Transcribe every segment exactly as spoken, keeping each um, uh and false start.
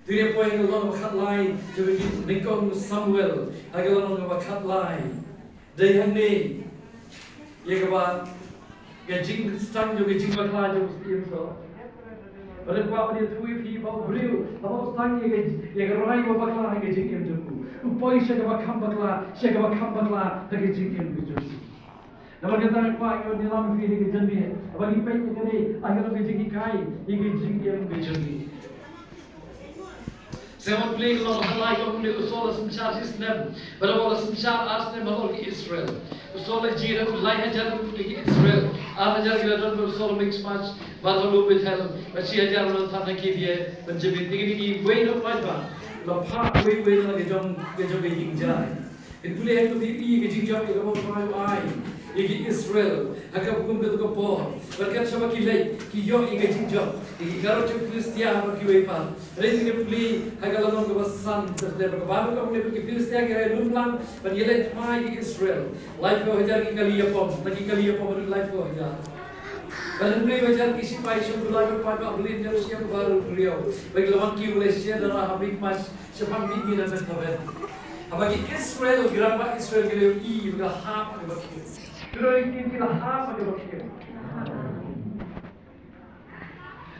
Phi ïa poi ha ka lynnong kaba khatlai jong ka jingïaid nyngkong u Samuel, ha ka lynnong kaba khatlai. Dei hangne ïa kaba ka jingsdang jong ka jingbakla jong u Syiem Saul. Bad nga kwah ban ïathuh ïa phi ba u briew haba u sdang ïa ka, ïa ka rai ba bakla ha ka jingim jong u, u poi sha kaba kham bakla, sha kaba kham bakla ha ka jingim ka jong u. Namar kata nga kwah ban ïalam ïa phi ha ka jingim, haba ngi peit ïa kane, ha ka jinghikai ïa ka jingim ka jong ngi. Sngewbha pule ka long halai ka ong u Saul u la synshar shi snem, bad u la synshar ar snem halor ki Israel. U Saul u la jied u lai hajar ngut ki Israel. Ar hajar ki la don bad u Saul u mix match, bad u la lum Bethel, bad shi hajar u la than ha Gibeah, Benjamin. Te kine kiwei na paidbah la phah uwei uwei na ka jong, ka jong ka ïing jai. Phin pule ha ka, phi ïohi ka jingjop ïa kaba u Trai u ai ïa ki Israel ha kaba kum kata ka por. Bad kat shaba ki leit ki ïoh ïa ka jingjop ïa ki karot jong u Philistia bad kiwei pat. Hynrei phin pule ha ka lynnong kaba san ter ter, kaba ka ong ba ki Philistia ki rai lum lang bad ki leit thma ïa ki Israel. Laiphew hajar ki kali ïapom, na ki kali ïapom ruh laiphew hajar. Bad hynriew hajar ki shipai shong, laiphew hajar ki brilliant, shong baroh briew. Bad ki la wan kiew leit sha dara ha Mikmash, shaphang mihngi na Beth-aven. Haba ki Israel, ki rangbah Israel ki la ïohi ba ki la hap ha kaba khiew. Ki la ïohi ki la hap ha kaba khiew.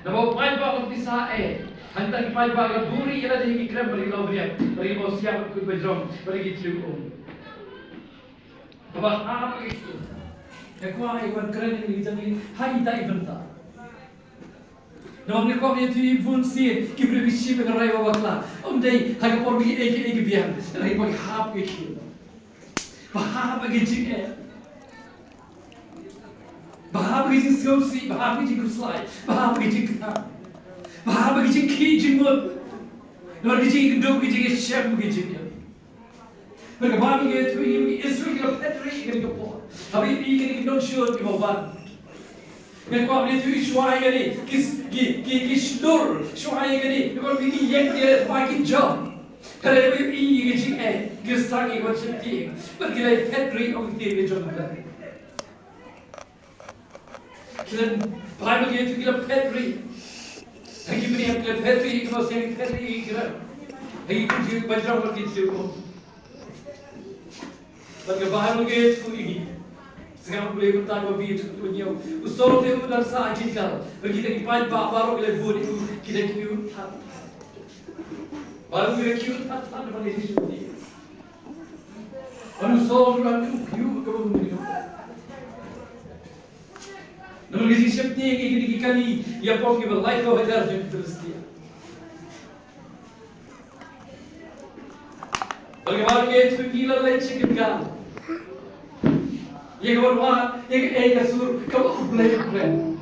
Naba u paidbah u pisa eh. Hangta ki paidbah ki la buhrieh ïa lade ha ki krem bad ki la bniat, bad ki la siang bad ki kut bajrong bad ki thliew um. Haba hap ha ka khiew, nga kwah ban kren ïa kane ka jingmut ha ita i bynta. Namar nga kwah ban ïathuh ïa phi, bun sien ki briew ki shim ïa ka rai ba bakla, ym dei ha ka por ba ki ei ei ki biang, hynrei ba ki hap ha ka khiew. Ba hap ha ka jingeh. Ba hap ha ka jingsngewsih, ba hap ha ka jingkhuslai, ba hap ha ka jingkthang, ba hap ha ka jingkhih jingmut. Namar ka jingïakynduh, ka jingïashem, ka jingïa. Bad ka Baibl ka ïathuh ïa ngi ba ki Israel ki la phet rieh ha kane ka por. Haba ïohi kine ki nongshun kiba wan, nga kwah ban ïathuh shuwa ïa kane, ki, ki, ki, ki shlur shuwa ïa kane, nga kwah ban ïathuh ïa kine ba ki jop. Hynrei haba ïohi ïa ka jingeh, ki sdang ïa ka ban sheptieng bad ki la phet rieh, ong ki ktien ka jong U Blei. Ki la, Baibl ka ïathuh ki la phet rieh. Ha ki bneng ki la phet rieh, ki la phet rieh, ki la, ha ki kut jong ki bajrong bad ki thliew um. Bad ka Baibl ka ïathuh ïa ngi. Sngap, U Blei u tang ba phi ïathuh ïa ngi. U Saul te u dang sah ha Gilgal. Bad kita ki paidbah baroh ki la bud ïa u, ki la kiew thad. Baroh ki la kiew thad, thad bad ki la kiew. Bad u Saul u la kiew, kiew, kiew, kiew. Namar ka jingsheptieng ïa kine ki kali ïapom kiba laiphew hajar jong ki Philistia. Bad ka Baibl ka ïathuh ba ki la leit sha Gilgal. Ïa ka ban wad ïa kaei ka sur kaba U Blei u kren.